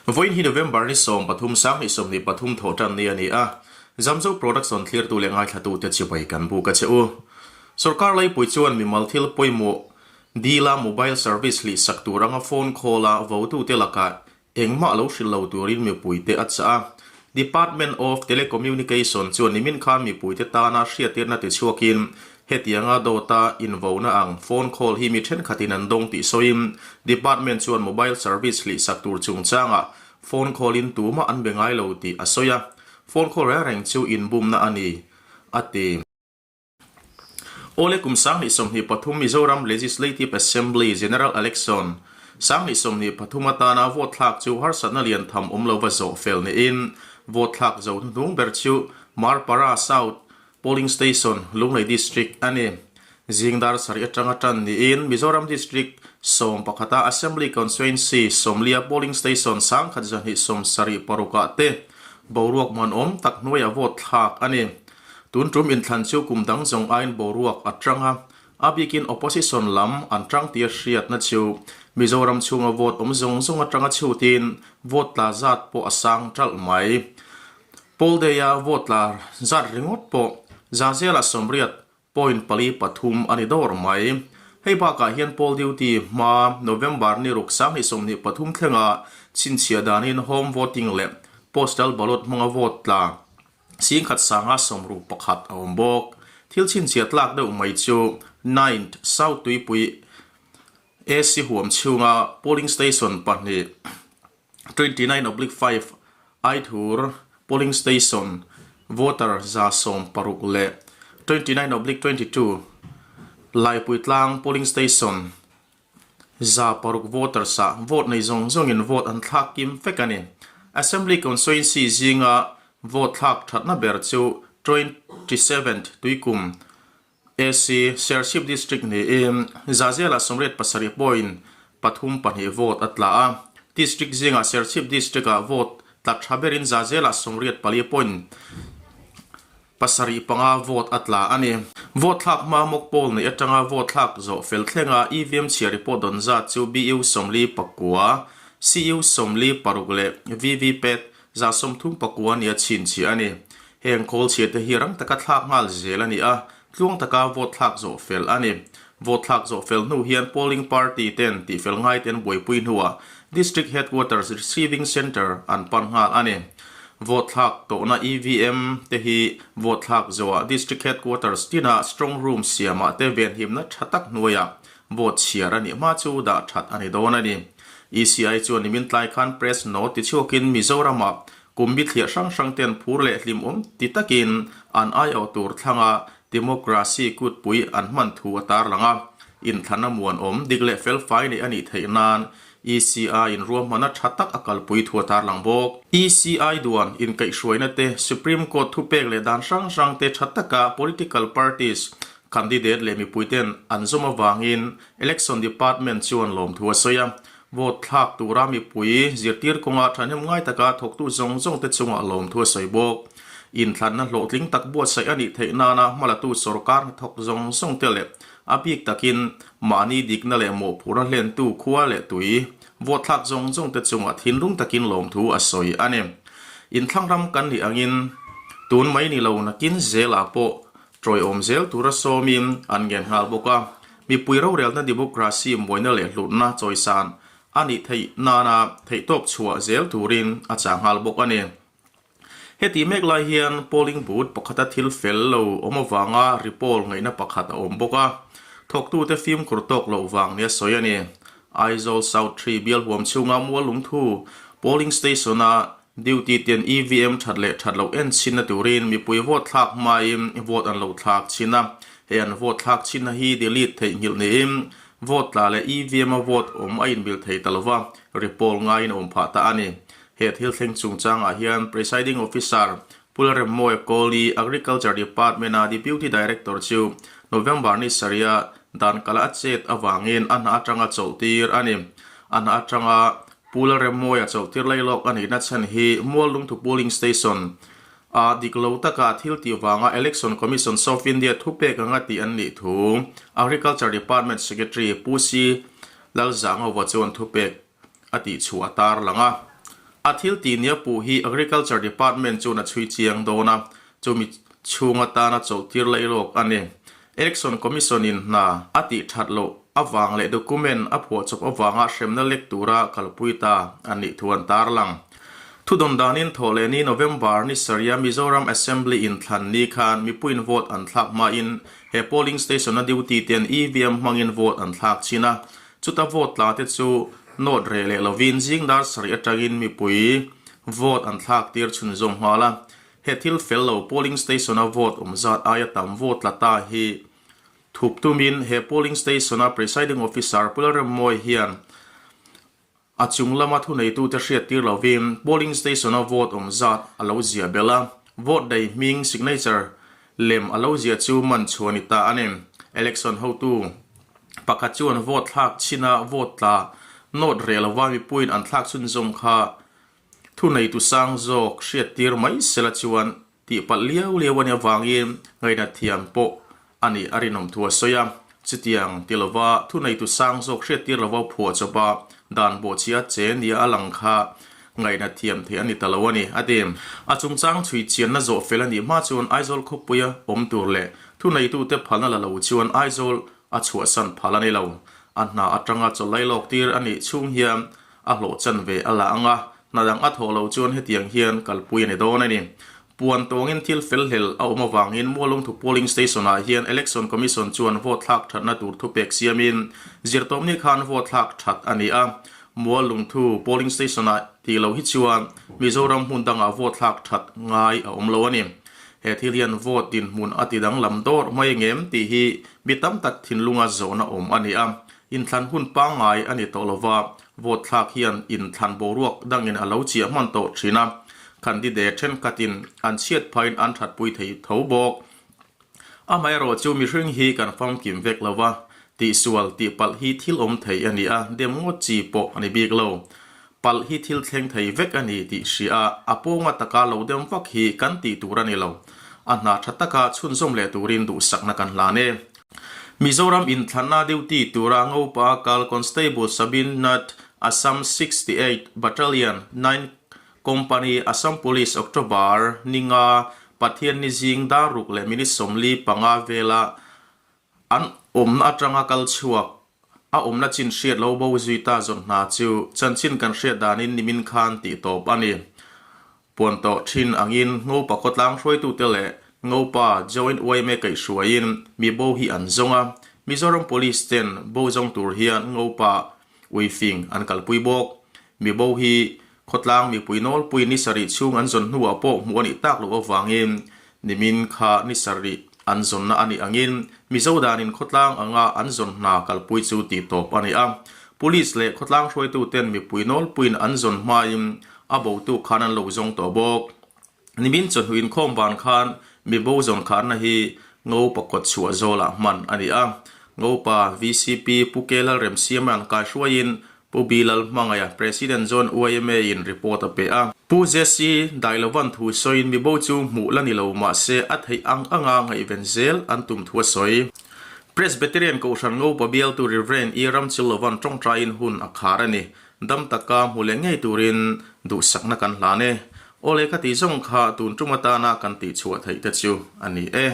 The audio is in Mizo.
Vawiin hi November ni 13 2023 thawh tan ni a ni a, Zamzo Production thlirtu leh ngaithlatute chibai kan buk a che u. Sorkar laipui chuan mimal thil pawimawh dila mobile service hlih sak tur anga phone call a votute lakah engmah lo hrilh lo turin mipuite a chah a. Department of Telecommunication chuan nimin khan mipuite tana hriattirna tichhuakin hetianga dawta invona ang phone call hi mi thenkhatin an dawng tih sawiin Department chuan mobile service hlih sak tur chungchangah phone call in tumah an be ngai lo tih a sawi a. Phone call reng reng chu inbumna a ni, a ti. Awle kum 2023 Mizoram Legislative Assembly General Election 2023 atana vote thlak chu harsatna lian tham awm lova zawh fel niin vote thlak zo hnuhnung ber chu Marpara South Polling Station, Lunglei District a ni. Zing dar sarih atanga tan niin Mizoram District 11 a Assembly Constituency 90 Polling Station 1276 ah te boruak muanawm tak hnuaiah vote thlak a ni. Tun tum inthlan chu kum dang zawng aiin boruak a tang a, a bikin opposition lam an tang tia hriatna chu Mizoram chhunga vote awm zawng zawng atanga chhutin vote tla zat pawh a sang ṭalh mai. Poll day-a vote tla zat ringawt pawh zazela 80 point pali pathum a ni dawr mai. Hei bakah hian poll duty hma November ni ruk 2023 thlenga chhinchhiah danin home voting leh postal ballot hmanga vote tla 10 sanga 61 a awm bawk. Thil chhinchhiah tlak deuh mai chu Ninth South Tuipui AC huam chhunga polling station pahnih 29/5 Aithur polling station voter 160 leh 29/22 Laipuitlang polling station 600 voters ah vote nei zawng zawngin vote an thlak kim vek a ni. Assembly Constituency zinga vote thlak thatna ber chu 27th Tuikum AC Serchhip District niin zazela 87 point pathum pahnih vote a tla a. District zingah Serchhip District ah vote tla tha berin zazela 84 point Pasarih panga vote a tla a ni. Vote thlak hma mock poll neih atanga vote thlak zawh fel thlenga EVM chhia report dawn zat chu BU 49, CU 46 leh VVPAT 34 nia chhinchhiah a ni. Heng khawl chhiate hi rang taka thlak nghal zel a ni a, tluang taka vote thlak zawh fel a ni. Vote thlak zawh fel hnu hian polling party ten tihfel ngaite an buaipui hnuah District Headquarters Receiving Centre an pan nghal a ni. Vote thlak tawhna EVM te hi vote thlak zawhah District Headquarters tinah strong room siamah te venhimna tha tak hnuaiah vote chhiar a nih hma chu dah that a ni dawn a ni. ECI chuan nimin tlai khan press note tichhuakin Mizoramah kum bithliah hrang hrang ten phur leh hlimawm ti takin an aiawh tur thlanga Democracy kutpui an hman thu a tarlang a, inthlan a muanawm dik leh felfai neih a nih theih nan ECI in ruahmana tha tak a kalpui thu a tarlang bawk. ECI duan inkaihhruaina te, Supreme Court thupek leh dan hrang hrang te tha taka political parties, candidate leh mipuiten an zawm avangin Election Department chuan lawmthu a sawi a. Vote thlak tura mipui zirtir kawnga thahnem ngai taka thawktu zawng zawng te chungah lawmthu a sawi bawk. Inthlanna hlawhtling tak buatsaih a nih theih nana hmalatu sorkar hnathawk zawng zawng te leh a bik takin mahni dikna leh mawhphurhna hlentu khua leh tui vote thlak zawng zawng te chungah thinlung takin lawmthu a sawi a ni. Inthlang ram kan nih angin tun mai ni lo nakin zelah pawh Ṭawiawm zel tura sawmin an ngen nghal bawk a, mipui rorelna democracy mawina leh hlutna chawisan a nih theih nana theihtawp chhuah zel turin a chah nghal bawk a ni. Heti mek lai hian polling booth pakhata thil fel lo awm avanga repoll ngaihna pakhat a awm bawk a, thawktute fimkhur tawk loh vang nia sawi a ni. Aizawl South 3 bial huam chhunga Muallungthu polling station-a Duty ten EVM that leh that loh en chhinna turin mipui vote thlak hmain vote an lo thlak chhin a, hei an vote thlak chhinna hi delete theih nghilh niin vote tla leh EVM a vote awm a inmil thei ta lova, repoll ngaiin a awm phah ta a ni. He thil thleng chungchangah hian Presiding Officer Pu Lalremmawia Kohli, Agriculture Department-a Deputy Director chu November ni sarih-a dan kala a chet avangin a hna atanga chawlhtir a ni. A hna atanga Pu Lalremmawia chawlhtir lai lawk a nihna chhan hi Muallungthu Polling Station a dik lo taka thil tih vanga Election Commission of India thupek anga tih an nih thu Agriculture Department Secretary Pu C Lalzangova chuan thupek a tih chhuah a tarlang a. A thil tih nia puh hi Agriculture Department chuan a chhui chiang dawn a, chumi chhung atana chawlhtir laih lawk a ni. Election Commission in hna a tih that loh avang leh document a phuahchawp avanga hremna lek tura kalpui ta a nih thu an tarlang. Thudawn danin thawh leh ni November ni sarih a Mizoram Assembly inthlan ni khan mipuiin vote an thlak hmain he polling station a duty ten EVM hmangin vote an thlak chin a, Chuta vote tla te chu note reh leh lovin zing dar sarih atangin mipui vote an thlak tir chhunzawm nghal a. He thil fel lo polling station a vote awm zat aia tam vote tla ta hi thup tumin he polling station a presiding officer Pu Lalremmawi hian a chung lama thuneitute hriat tir lovin polling station a vote awm zat a lo ziah belh a. Vote dei hming signature lem a lo ziah chu man chhuah ni ta a ni. Election hotu Pakhat chuan vote thlak chhin a vote tla nawt reh lova mipuiin an thlak chhunzawm kha thuneitu sang zawk hriattir mai sela chuan tihpalh liau liau a nih avangin ngaihna thiam pawh a nih a rinawm thu a sawi a. Chutiang ti lova thuneitu sang zawk hriattir lova phuah chawpa dan bawhchhia che nia a lang kha ngaihna thiam theih a ni ta lo a ni, a ti. A chungchang chhui chianna zawh fel a nih hma chuan Aizawl khawpuia awm tur leh thuneitute phalna la lo chuan Aizawl A chhuahsan phal a ni lo. A hna atanga chawlai lawk tir a nih chhung hian a hlawh chan ve a la ang a, hna dang a thawh loh chuan hetiang hian kalpui a ni dawn a ni. Puan tawngin thil fel hlel a awm avangin Mualungthu Polling Station ah hian Election Commission chuan vote thlak thatna tur thupek siamin zirtawpni khan vote thlak that a ni a. Mualungthu Polling Station ah tih loh hi chuan Mizoram hmun dangah vote thlak that ngai a awm lo a ni. He thil hian vote dinhmun a ti danglam dawr mai ngem tih hi mi tam tak thinlunga zawhna awm a ni a. Inthlan hun pangngai a ni tawh lova, vote thlak hian inthlan boruak dangin a lo chiah hman tawh thin a. Candidate thenkhatin an chhiat phain an thatpui thei tho bawk. Amaherawh chu mihring hi kan famkim vek lova, tihsual tihpalh hi thil awm thei a ni a, dem ngawt chi pawh a ni bik lo. Palh hi thil thleng thei vek a ni tih hria a, a pawnga taka lo dem vak hi kan tih tur a ni lo. A hna tha taka chhunzawm leh turin duhsakna kan hlan e. Mizoram inthlanna duty tura Ngopa kal Constable Sabin Nath, Assam 68 Battalion, 9 Company, Assam Police October ninga Pathianni zing dar ruk leh minute 45 vela An awmna atanga kal chhuak, a awmna chin hriat lo bo zui ta zawn hna chu chanchin kan hriat danin nimin khan tih tawp a ni. Puan tawh thin angin Ngopa khawtlang hruaitute leh Ngopa Joint yma kaihhruaiin mi bo hi an zawng a, Mizoram Police ten bo zawng tur hian Ngopa uifing an kalpui bawk. Mi bo hi Khawtlang mipui nawlpui ni sarih chhung an zawn hnuah pawh hmuh a nih tak loh avangin nimin kha ni sarih an zawnna a nih angin Mizo danin khawtlang anga an zawn hna kalpui chu tih tawp a ni a. Police leh khawtlang hruaituten mipui nawlpuiin an zawn hmain a botu khan an lo zawng tawh bawk. Nimin chawhnu inkhawm van khan mibo zawn kharna hi Ngopa kawt chhuah zawlah hman a ni a. Ngopa VCP Pu Kelal Remsiama'n kaihruaiin Pu Bilal Hmangaia President John YMA in report a pe a. Pu Jesse Dailovan thu sawiin mibo chu hmuh la ni lo mahse a theih ang anga ngaihven zel an tum thu a sawi. Presbyterian Kohhran Ngopa bialtu Rev. E Ramchillovan tawngtaiin hun a khar a ni. Dam taka hmu leh ngei turin duhsakna kan hlan e. Awle ka tih zawng kha tun tum atana kan tihchhuah theih te chu a ni e.